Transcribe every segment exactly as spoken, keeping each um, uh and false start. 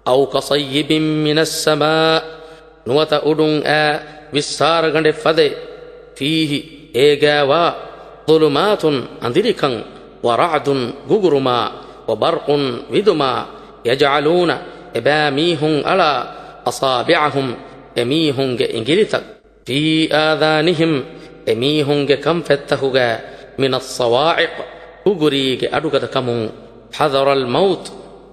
أو كصيب من السماء، ނުވަތަ އުޑުން އާ ވިއްސާރަގަނޑެއް ފަދައި، فيه، އޭގާވާ، ظلمات، އަނދިރިކަން، ورعد، ގުގުރުމާ، وبرق، ވިދުމާ، يجعلون، އެބައިމީހުން އަޅާ، أصابعهم، އެމީހުންގެ އިނގިލިތައް، في آذانهم، އެމީހުންގެ ކަންފަތްތަކުގަ، من الصواعق، ގުގުރީގެ އަޑުގަދަކަމުން، حذر الموت،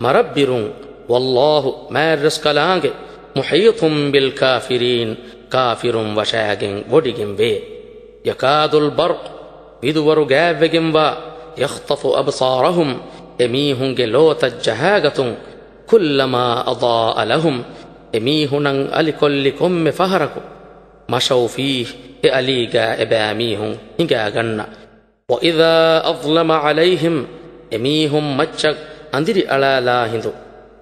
މަރަށްބިރުން، والله، މާތްރަސްކަލާނގެ، محيط بالكافرين، ކާފިރުން ވަށާގެން ވޮޑިގެންވޭ. يكاد البرق، ވިދުވަރު ގާތްވެގެންވާ، يخطف أبصارهم، އެމީހުންގެ ލޯތައް ޖަހާގަތުން، كلما أضاء لهم، އެމީހުނަށް އަލިކޮށްލި ކޮންމެ ފަހަރަކު، مشوا فيه، އެ އަލީގާ އެބައިމީހުން ހިނގާގަންނަ. وإذا أظلم عليهم، އެމީހުން މައްޗަށް އަނދިރި އަޅާލާ ހިނދު،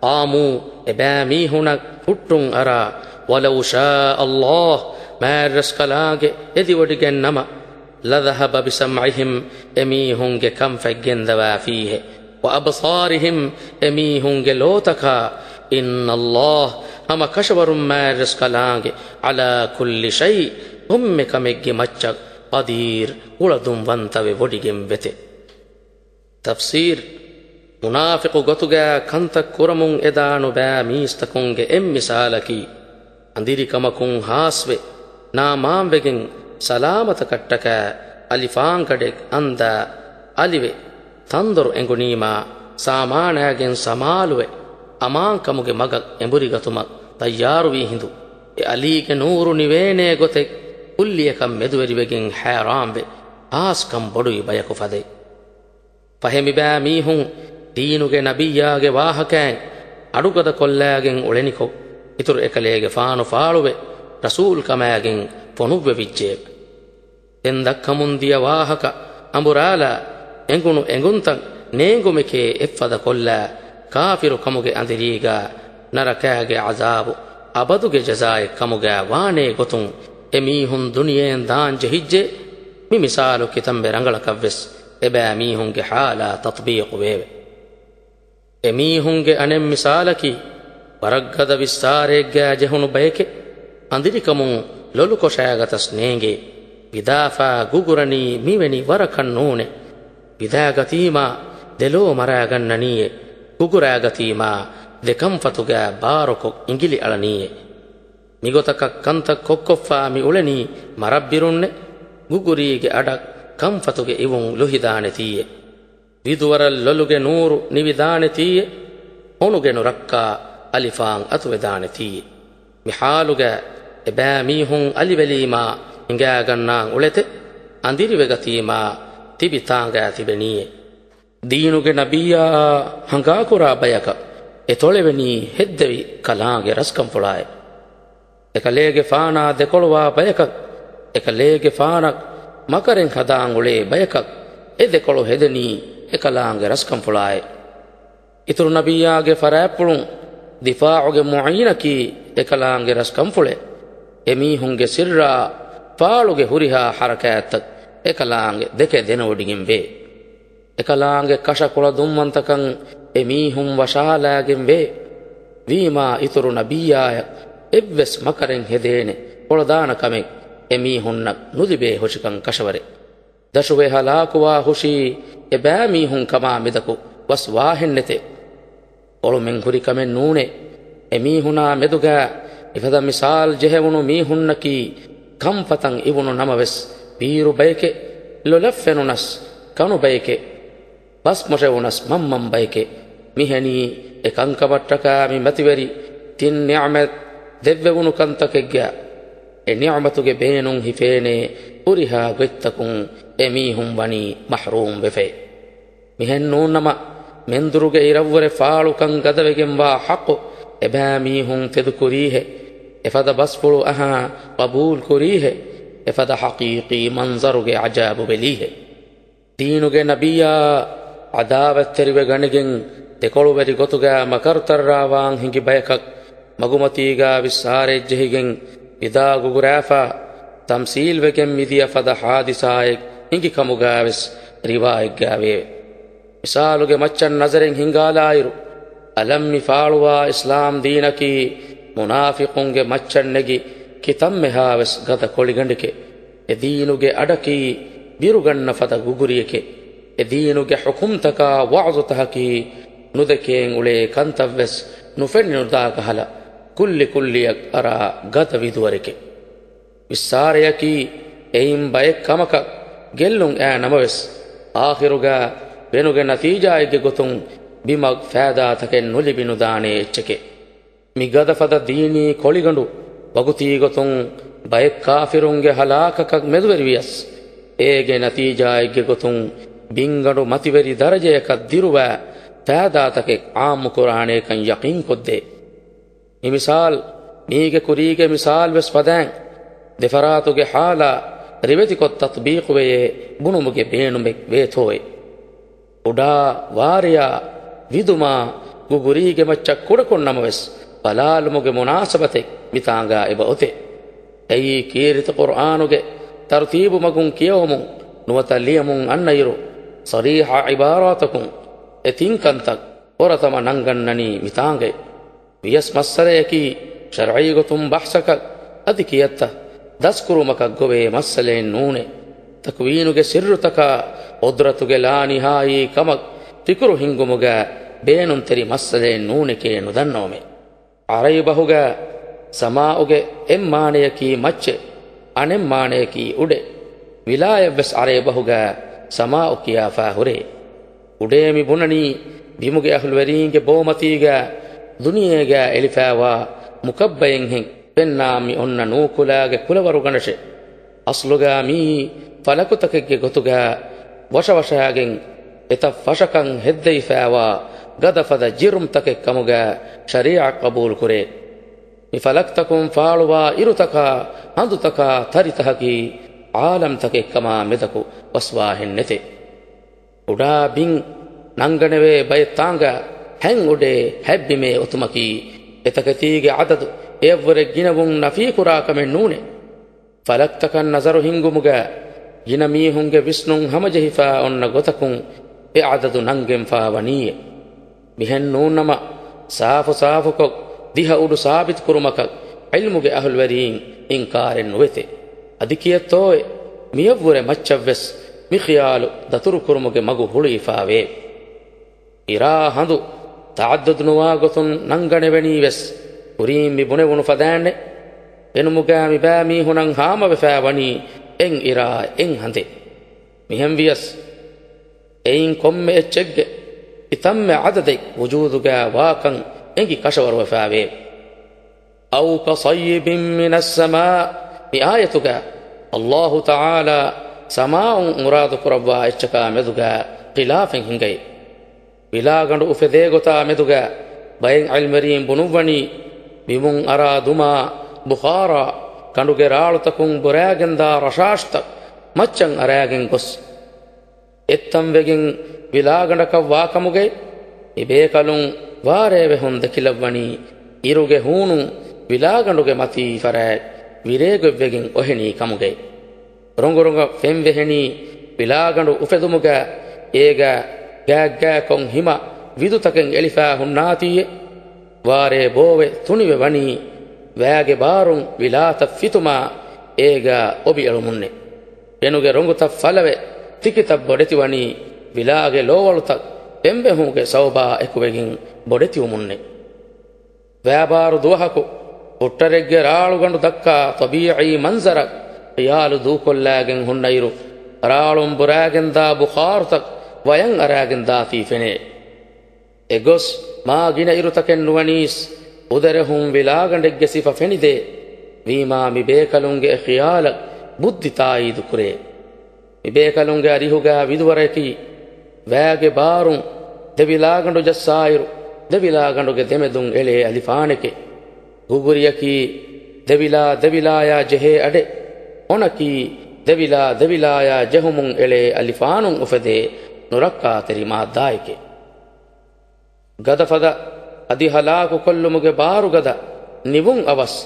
قاموا، އެބައިމީހުނަށް ހުއްޓުން އަރާ، ولو شاء الله، މާތްރަސްކަލާނގެ އެދިވޮޑިގެން ނަމަ، لذهب بسمعهم، އެމީހުންގެ ކަންފަތް ގެންދަވާފީހެއް، وأبصارهم، އެމީހުންގެ ލޯތަކާ، إن الله، ހަމަ ކަށަވަރުން މާތްރަސްކަލާނގެ، على كل شيء، ކޮންމެ ކަމެއްގެ މައްޗަށް، قدير، އުޅަދުންވަންތަވެ ވޮޑިގެން ވެތެ. ތަފްސީރު، މުނާފިޤު ގޮތުގަ ކަންތައް ކުރަމުން އެދާނުބައި މީސްތަކުންގެ އެއްމިސާލަކީ، އަނދިރިކަމަކުން ހާސްވެ، ނާމާންވެގެން ސަލާމަތަކަށްޓަކާ އަލިފާންގަޑެއް އަންދާ އަލިވެ، ތަންދޮރު އެނގުނީމާ، ސާމާނާގެން ސަމާލުވެ، އަމާންކަމުގެ މަގަށް އެނބުރިގަތުމަށް ތައްޔާރުވީ ހިނދު، އެ އަލީގެ ނޫރު ނިވޭނޭ ގޮތެއް ކުއްލިއަކަށް މެދުވެރިވެގެން ހައިރާންވެ، ހާސްކަން ބޮޑުވި ބަޔަކު ފަދައި. ފަހެ މިބައިމީހުން ދީނުގެ ނަބިއްޔާގެ ވާހަކައިން އަޑުގަދަކޮށްލާގެން އުޅެނިކޮށް، އިތުރު އެކަލޭގެފާނު ފާޅުވެ، ރަސޫލްކަމާގެން ފޮނުއްވެވިއްޖެއެވެ. ދެން ދައްކަމުން ދިޔަ ވާހަކަ އަނބުރާލާ، އެނގުނު އެނގުންތައް ނޭނގުމެކޭ އެއްފަދަ ކޮށްލާ، ކާފިރު ކަމުގެ އަނދިރީގާ ނަރަކާގެ ޢަޛާބު އަބަދުގެ ޖަޒާއެއް ކަމުގާ ވާނޭ ގޮތުން، އެމީހުން ދުނިޔެއިން ދާން ޖެހިއްޖެ. މި މިސާލު ކިތަންމެ ރަނގަޅަކަށްވެސް އެބައިމީހުންގެ ޙާލާ ތަޠްބީޤު ވެއެވެ. އެމީހުންގެ އަނެއް މިސާލަކީ، ވަރަށް ގަދަ ވިއްސާރައެއްގާ ޖެހުނު ބަޔެކޭ، އަނދިރިކަމުން ލޮލުކޮށާގަތަސް ނޭނގޭ. ވިދާފާ ގުގުރަނީ މިވެނި ވަރަކަށް ނޫނޭ. ވިދާގަތީމާ ދެލޯ މަރާގަންނަނީއޭ. ގުގުރާގަތީމާ ދެކަންފަތުގާ ބާރުކޮށް އިނގިލި އަޅަނީއޭ. މިގޮތަކަށް ކަންތައް ކޮށްކޮށްފާ މި އުޅެނީ މަރަށްބިރުންނޭ. ގުގުރީގެ އަޑަށް ކަންފަތުގެ އިވުން ލުހިދާނެތީއޭ. ވިދުވަރަށް ލޮލުގެ ނޫރު ނިވިދާނެތީއޭ. ހޮނުގެނު ރައްކާ އަލިފާން އަތުވެދާނެތީއޭ. މި ޙާލުގަ އެބައިމީހުން އަލިވެލީމާ ހިނގާގަންނާން އުޅެތެ، އަނދިރިވެގަތީމާ ތިބި ތާނގާ ތިބެނީއޭ. ދީނުގެ ނަބިއްޔާއާ ހަނގާކުރާ ބަޔަކަށް އެ ތޮޅެވެނީ ހެއްދެވި ކަލާނގެ ރަސްކަންފުޅާއޭ. އެކަލޭގެފާނާ ދެކޮޅުވާ ބަޔަކަށް، އެކަލޭގެފާނަށް މަކަރެއް ހަދާން އުޅޭ ބަޔަކަށް އެ ދެކޮޅު ހެދެނީ އެކަލާނގެ ރަސްކަންފުޅާއޭ. އިތުރު ނަބިއްޔާގެ ފަރާތްޕުޅުން ދިފާޢުގެ މުޢީނަކީ އެކަލާނގެ ރަސްކަންފުޅޭ. އެމީހުންގެ ސިއްރާ ފާޅުގެ ހުރިހާ ޙަރަކާތްތައް އެކަލާނގެ ދެކެ ދެނެވޮޑިގެން ވޭ. އެކަލާނގެ ކަށަ ކުޅަދުންވަންތަކަން އެމީހުން ވަށާލާގެން ވޭ. ވީމާ އިތުރު ނަބިއްޔާޔަށް އެއްވެސް މަކަރެއް ހެދޭނެ ކުޅަދާނަ ކަމެއް އެމީހުންނަށް ނުލިބޭ ހުށިކަން ކަށަވަރޭ. ދަށުވެ ހަލާކުވާ ހުށީ އެބައިމީހުން ކަމާ މިދަކު ވަސް ވާހެއްނެތޭ. އޮޅުމެން ހުރި ކަމެއް ނޫނޭ. އެމީހުނާ މެދުގާ މިފަދަ މިސާލް ޖެހެވުނު މީހުންނަކީ ކަންފަތަށް އިވުނު ނަމަވެސް ބީރު ބަޔެކޭ، ލޮލަށް ފެނުނަސް ކަނު ބަޔެކޭ، ބަސް މޮށެވުނަސް މަންމަން ބަޔެކޭ. މިހެނީ އެ ކަންކަމަށްޓަކާ މި މަތިވެރި ތިން ނިޢުމަތް ދެއްވެވުނު ކަންތަކެއްގަ އެ ނިޢުމަތުގެ ބޭނުން ހިފޭނޭ ހުރިހާ ގޮތްތަކުން އެމީހުން ވަނީ މަޙްރޫމް ވެފައި. މިހެން ނޫންނަމަ، މެންދުރުގެ އިރަށްވުރެ ފާޅުކަން ގަދަވެގެންވާ ޙައްޤު އެބައިމީހުން ފެދުކުރީހޭ، އެފަދަ ބަސްފުޅު އަހާ ޤަބޫލް ކުރީހޭ، އެފަދަ ޙަޤީޤީ މަންޒަރުގެ ޢަޖާބު ބެލީހޭ. ދީނުގެ ނަބިއްޔާ ޢަދާވަތްތެރިވެ ގަނެގެން ދެކޮޅުވެރި ގޮތުގަ މަކަރުތައްރާވާން ހިނގި ބަޔަކަށް މަގުމަތީގާ ވިއްސާރައެއްޖެހިގެން ވިދާ ގުގުރާފާ، ތަމްސީލްވެގެން މިދިޔަ ފަދަ ޙާދިސާއެއް ހިނގި ކަމުގާވެސް ރިވާޔަތްގާވެއެވެ. މިސާލުގެ މައްޗަށް ނަޒަރެއް ހިންގާލާއިރު، އަލަށް މި ފާޅުވާ އިސްލާމް ދީނަކީ މުނާފިޤުންގެ މައްޗަށް ނެގި ކިތަންމެހާވެސް ގަދަ ކޮޅިގަނޑެކޭ. އެ ދީނުގެ އަޑަކީ ބިރުގަންނަ ފަދަ ގުގުރިއެކޭ. އެ ދީނުގެ ޙުކުމްތަކާ ވަޢުޒުތަކަކީ ނުދެކޭން އުޅޭ ކަންތައްވެސް ނުފެނި ނުދާ ކަހަލަ، ކުއްލި ކުއްލިއަށް އަރާ ގަދަ ވިދުވަރެކޭ. ވިއްސާރަޔަކީ އެއިން ބައެއް ކަމަކަށް ގެއްލުން އައި ނަމަވެސް، އާޚިރުގަ ބޭނުގެ ނަތީޖާއެއްގެ ގޮތުން ބިމަށް ފައިދާތަކެއް ނުލިބި ނުދާނެ އެއްޗެކޭ. މި ގަދަފަދަ ދީނީ ކޮޅިގަނޑު ވަގުތީ ގޮތުން ބައެއް ކާފިރުންގެ ހަލާކަކަށް މެދުވެރިވިޔަސް، އޭގެ ނަތީޖާއެއްގެ ގޮތުން ބިންގަނޑު މަތިވެރި ދަރަޖަޔަކަށް ދިރުވާ ފައިދާތަކެއް ޢާއްމުކުރާނޭކަން ޔަޤީންކޮށްދޭ. މި މިސާލް، މީގެ ކުރީގެ މިސާލްވެސް ފަދައިން، ދެފަރާތުގެ ޙާލާ ރިވެތިކޮށް ތަޠްބީޤުވެޔޭ ބުނުމުގެ ބޭނުމެއް ވޭތޯއޭ. އުޑާ، ވާރެޔާ، ވިދުމާ، ގުގުރީގެ މައްޗަށް ކުޑަކޮށް ނަމަވެސް، ބަލާލުމުގެ މުނާސަބަތެއް މިތާނގާ އެބަ އޮތޭ. އެއީ ކީރިތި ޤުރްއާނުގެ ތަރުތީބު މަގުން ކިޔަވަމުން ނުވަތަ ލިޔަމުން އަންނައިރު، ޞަރީޙަ ޢިބާރާތަކުން އެ ތިން ކަންތައް ފުރަތަމަ ނަންގަންނަނީ މިތާނގައި. ވިޔަސް މައްސަލަޔަކީ، ޝަރްޢީ ގޮތުން ބަޙްސަކަށް އަދި ކިޔައްތަ ދަސްކުރުމަކަށް ގޮވޭ މައްސަލައެއް ނޫނޭ. ތަކުވީނުގެ ސިއްރުތަކާ ޤުދްރަތުގެ ލާނިހާއީ ކަމަށް ފިކުރު ހިންގުމުގަ ބޭނުންތެރި މައްސަލައެއް ނޫނެކޭ ނުދަންނަވަމޭ. ޢަރަބި ބަހުގަ ސަމާއުގެ އެއް މާނަޔަކީ މައްޗެއް، އަނެއް މާނަޔަކީ އުޑެއް. ވިލާޔަށްވެސް ޢަރަބި ބަހުގަ ސަމާއު ކިޔާފާ ހުރޭ. އުޑޭ މި ބުނަނީ ބިމުގެ އަހުލުވެރީންގެ ބޯމަތީގަ ދުނިޔޭގަ އެޅިފާވާ މުކައްބައެއްހެން ފެންނާ މި އޮންނަ ނޫކުލާގެ ކުލަވަރުގަނޑަށޭ. އަސްލުގަ މިއީ ފަލަކުތަކެއްގެ ގޮތުގަ ވަށަވަށާގެން އެތައް ފަށަކަން ހެއްދެވިފާވާ ގަދަފަދަ ޖިރުމްތަކެއް ކަމުގަ ޝަރީޢަތް ޤަބޫލުކުރޭ. މި ފަލަކްތަކުން ފާޅުވާ އިރުތަކާ ހަނދުތަކާ ތަރިތަކަކީ ޢާލަމްތަކެއް ކަމާ މެދަކު ވަސްވާހެއް ނެތޭ. އުޑާ ބިން ނަންގަނެވޭ ބައެއް ތާނގަ ހަތް އުޑޭ ހަތް ބިމޭ އޮތުމަކީ، އެތަކެތީގެ ޢަދަދު އެއަށްވުރެ ގިނަވުން ނަފީކުރާ ކަމެއް ނޫނޭ. ފަލަކްތަކަށް ނަޒަރު ހިންގުމުގަ ގިނަ މީހުންގެ ވިސްނުން ހަމަޖެހިފާ އޮންނަ ގޮތަކުން އެ ޢަދަދު ނަންގެންފާ ވަނީއޭ. މިހެން ނޫންނަމަ، ސާފު ސާފުކޮށް ދިހަ އުޑު ސާބިތުކުރުމަކަށް ޢިލްމުގެ އަހުލުވެރީން އިންކާރެއް ނުވެތޭ. އަދި ކިޔައްތޯއޭ، މިއަށްވުރެ މައްޗަށްވެސް މި ޚިޔާލު ދަތުރުކުރުމުގެ މަގު ހުޅުވިފާވޭ. އިރާ ހަނދު ތަޢައްދަދުނުވާ ގޮތުން ނަންގަނެވެނީވެސް، ކުރީން މި ބުނެވުނު ފަދައިންނޭ. އެނުމުގަ މިބައިމީހުނަށް ހާމަވެފައި ވަނީ އެއް އިރާ އެއް ހަނދޭ. މިހެންވިޔަސް، އެއިން ކޮންމެ އެއްޗެއްގެ ކިތަންމެ ޢަދަދެއް ވުޖޫދުގަ ވާކަން އެނގި ކަށަވަރުވެފައިވޭ. أو كصيب من السماء، މި އާޔަތުގަ ﷲ ތަޢާލާ ސަމާއުން މުރާދުކުރައްވާ އެއްޗަކާ މެދުގަ ޚިލާފެއް ހިނގައި. ވިލާގަނޑު އުފެދޭ ގޮތާ މެދުގަ ބައެއް ޢިލްމުވެރީން ބުނުއްވަނީ، ބިމުން އަރާ ދުމާ، ބުޚާރާ، ގަނޑުގެ ރާޅުތަކުން ބުރާގެންދާ ރަށާށްތައް މައްޗަށް އަރާގެން ގޮސް، އެއްތަންވެގެން ވިލާގަނޑަކަށް ވާކަމުގައި، މި ބޭކަލުން ވާރޭވެހުން ދެކިލައްވަނީ، އިރުގެ ހޫނުން ވިލާގަނޑުގެ މަތީ ފަރާތް ވިރޭގޮތްވެގެން އޮހެނީ ކަމުގައި. ރޮނގުރޮނގަށް ފެންވެހެނީ ވިލާގަނޑު އުފެދުމުގަ، އޭގަ ގާތްގާތްކޮށް ހިމަ ވިދުތަކެއް އެޅިފާ ހުންނާތީއޭ. ވާރޭ ބޯވެ ތުނިވެ ވަނީ، ވައިގެ ބާރުން ވިލާތައް ފިތުމާ، އޭގަ އޮބިއެޅުމުންނޭ. ފެނުގެ ރޮނގުތައް ފަލަވެ، ތިކިތައް ބޮޑެތިވަނީ، ވިލާގެ ލޯވަޅުތައް ފެންވެހުމުގެ ސަބަބާ އެކުވެގެން ބޮޑެތިވުމުންނޭ. ވައިބާރު ދުވަހަކު ހުއްޓަރެއްގެ ރާޅުގަނޑު ދައްކާ ޠަބީޢީ މަންޒަރަށް ޚިޔާލު ދޫކޮށްލާގެން ހުންނައިރު، ރާޅުން ބުރާގެންދާ ބުޚާރުތައް ވަޔަށް އަރާގެން ދާތީ ފެނޭ. އެގޮސް މާ ގިނަ އިރުތަކެއް ނުވަނީސް، އުދަރެހުން ވިލާގަނޑެއްގެ ސިފަ ފެނިދޭ. ވީމާ މި ބޭކަލުންގެ އެ ޚިޔާލަށް ބުއްދި ތާއީދު ކުރޭ. މި ބޭކަލުންގެ އަރިހުގަ ވިދުވަރަކީ، ވައިގެ ބާރުން ދެ ވިލާގަނޑު ޖައްސާއިރު، ދެ ވިލާގަނޑުގެ ދެމެދުން އެޅޭ އަލިފާނެކޭ. ގުގުރިއަކީ، ދެ ވިލާ ދެ ވިލާޔާ ޖެހޭ އަޑެއް. އޮނަކީ، ދެ ވިލާ ދެ ވިލާޔާ ޖެހުމުން އެޅޭ އަލިފާނުން އުފެދޭ ނުރައްކާތެރި މާއްދާއެކޭ. ގަދަފަދަ އަދި ހަލާކުކޮށްލުމުގެ ބާރުގަދަ ނިވުން އަވަސް